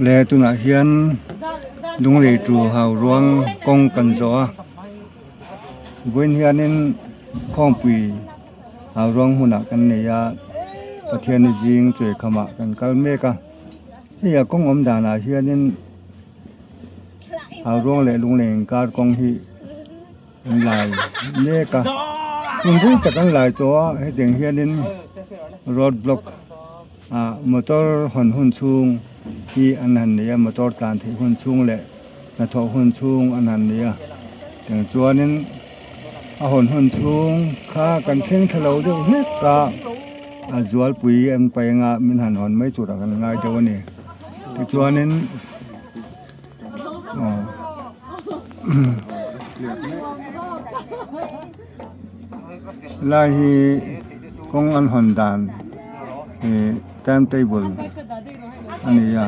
Le tunah hian lunglei tu hau ruang kawng kan zawh a vawiin hianin khawngpui hau ruang hmunah kan nei a Pathianni zing chawikhamah kan kal mek a hei a kawng awm danah hianin hau ruang leh lunglei inkar kawng hi an lai mek a hmun rui tak an lai tawh a hetiang hianin road block ah motor hawn hun chhung hi an han nei a motor tlan theih hun chhung leh hnathawh hun chhung an han nei a tiang chuanin a hawn hun chhung kha kan thleng thla lo deuh hlek a a zualpui an paih anga min han hawn mai turah kan ngai deuh a ni tichuanin. Lai hi kawng an hawn dan ih time table a ni a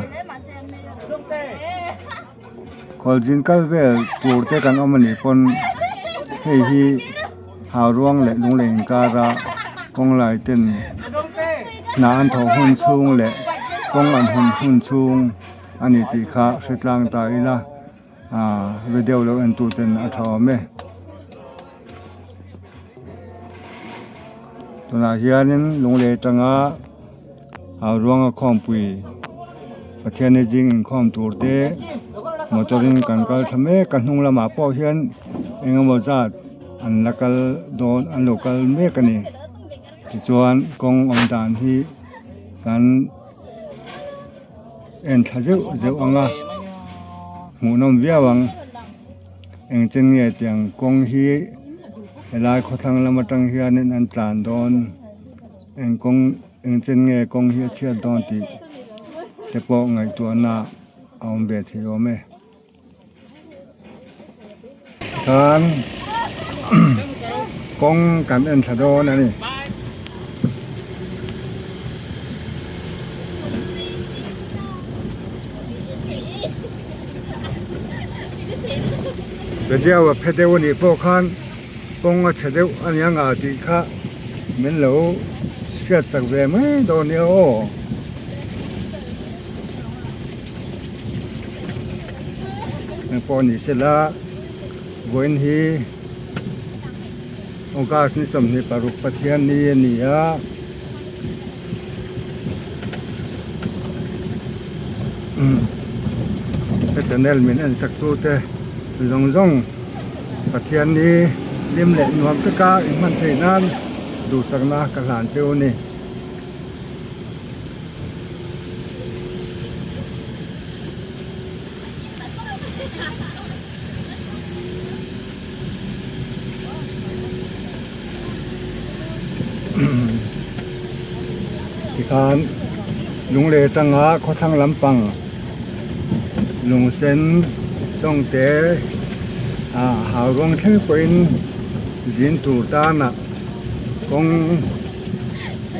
khualzin kal vel tur te kan awm a nih pawn hei hi hau ruang leh lunglei inkara kawng lai ten hna an thawh hun chhung leh kawng an hawn hun chhung. A ni tih kha hre tlang ta ila aaa video lo en tu ten a tha awm e tunah hianin lunglei atanga hau ruanga khawmpui Pathianni zing inkhawm tur te motor in kan kal thla mek a hnung lamah pawh hian eng emaw zat an la kal dawn an lo kal mek a ni tichuan kawng awm dan hi kan. En thla zeuh zeuh ang a hmuhnawm viau ang eng chen nge tiang kawng hi helai khawthlang lam atang hianin an tlan dawn eng kawng eng chen nge kawng hi a chhiat dawn tih te pawh ngaihtuahna a awm ve thei awm e. Khan kawng kan en thla dawn a ni. Video a phe deuh a nih pawh khan kawng a chhe deuh a nia ngah tih kha min lo hriat sak ve mai dawn nia aw. Engpawh ni sela vawiin hi August ni 26 Pathian ni a ni a he channel min en sak tu te zawng zawng Pathian ni hlim leh nuam taka in hman theih nan duhsakna ka hlan cheu a ni. Tikhan lunglei atanga khawthlang lampang lungsen chawngte ah hau rawng thleng pawhin zin tur tanah kawng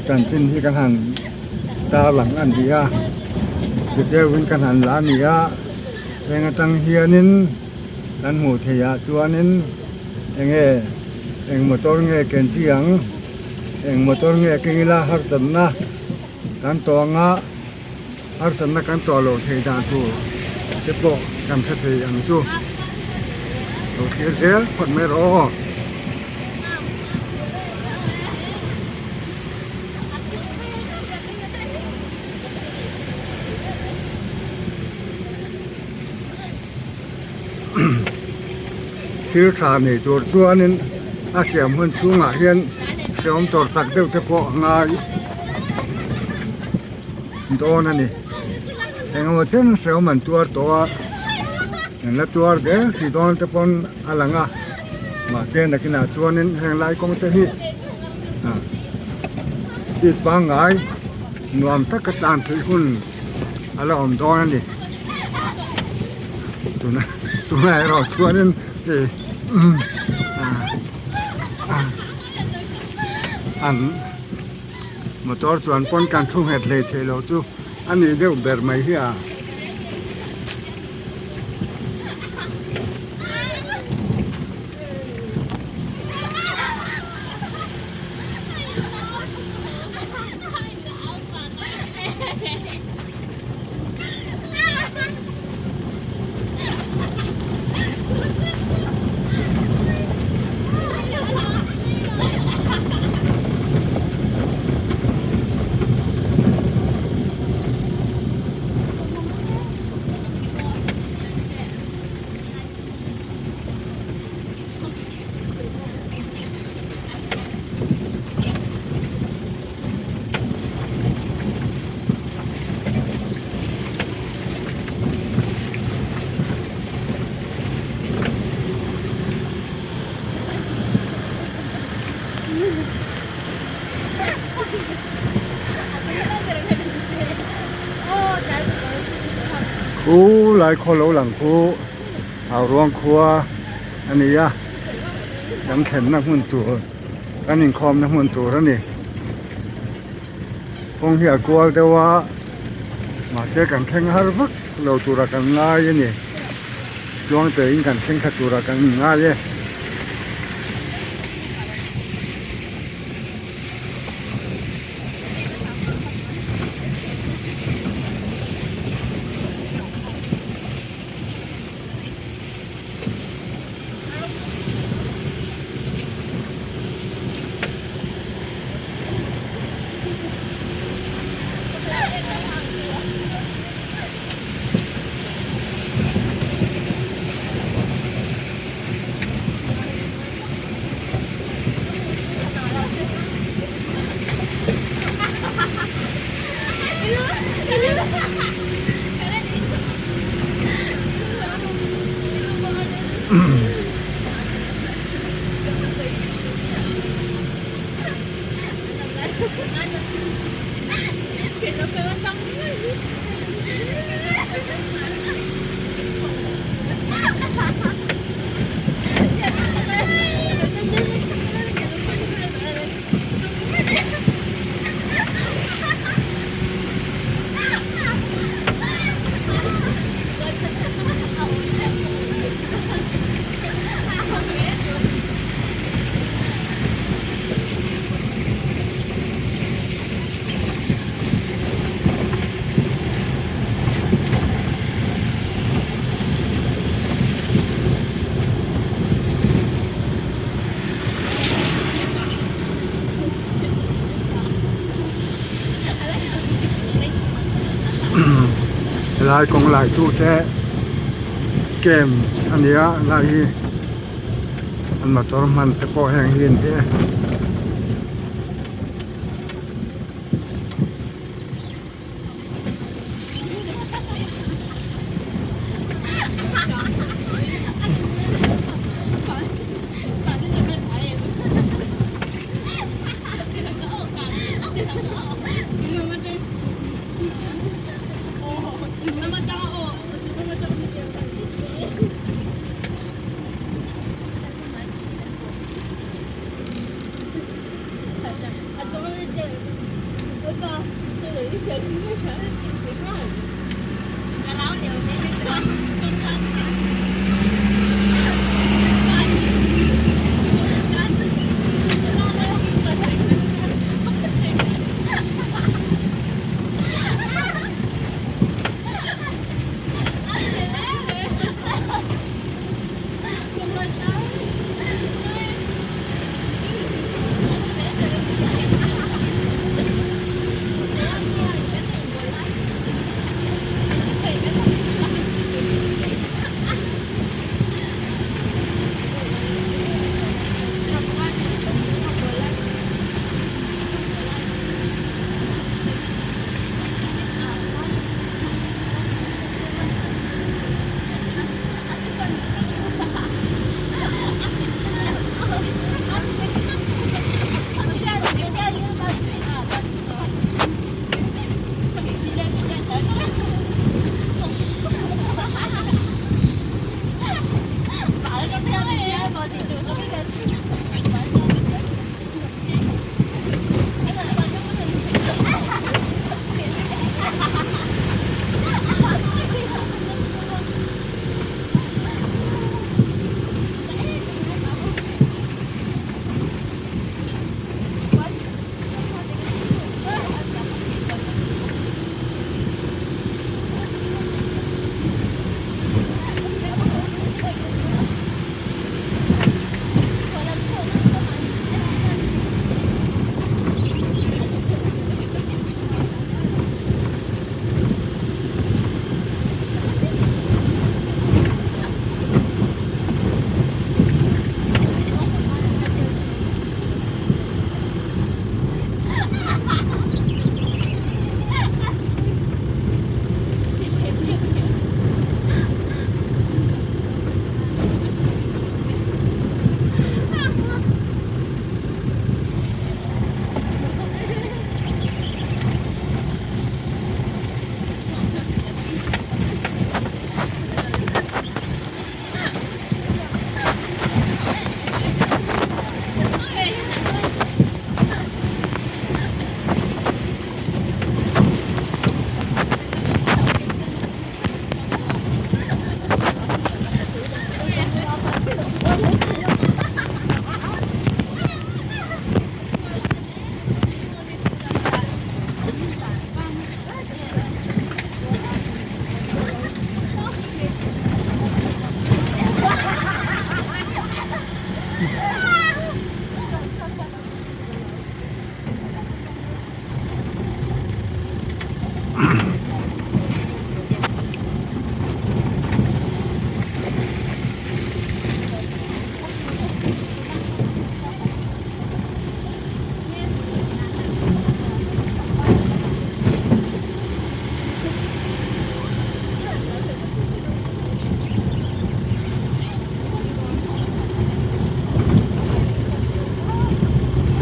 chanchin hi kan han tarlang a ni a ti deuhin kan han la a ni a heng atang hianin kan hmuh theih ah chuanin enge eng motor nge ken chi ang eng motor nge keng ila harsatna kan tawh anga harsatna kan tawh loh theih dan tur te pawh kan hre thei ang chu lo thlir zel phawt mai rawh aw. Thil tha nei tur chuanin a siam hun chhungah hian hreawm tawr chak deuh te pawh a ngai dawn a ni engemaw chen hreawm an tuar tawh a an la tuar zel hrih dawn te pawn a lang a mahse nakinah chuanin heng lai kawng te hi speed pangngai nuam taka tlan theih hun a la awm dawn a ni tuna tunah erawh chuanin ih an motor chuan pawn kan thu nghet hlei theih loh chu a nih deuh ber mai hi a. Khu lai khaw lo lang khu Hauruang khua a ni a kan thlenna hmun tur kan inkhawmna hmun tur a ni kawng hi a kual deuh a mahse kan thleng har vak lo tura kan ngai a ni tluang tein kan thleng thla tura kan ngai e. Helai kawng lai tu te camp a ni a helai hi an motor hman te pawh heng hi an ti e.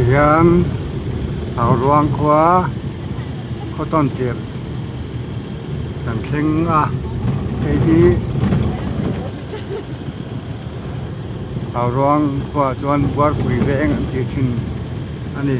Tihian Hauruang khua khaw tawn tirh kan thleng a hei hi Hauruang khuaah chuan Buarpui veng an tih thin a ni.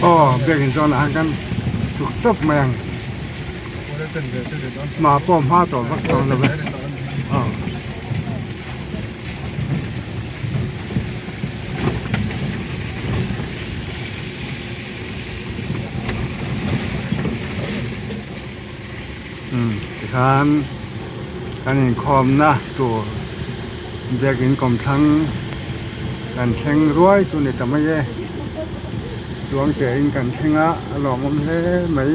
Aw biakin zawn ah hian kan chhuk tawp mai ang hma pawh hma tawh vak tawh lo ve aw. Umm tikhan kan inkhawmna tur biakin kawmthlang kan thleng ruai chu ni ta mai e tluang tein kan thleng a a lawmawm hle mai.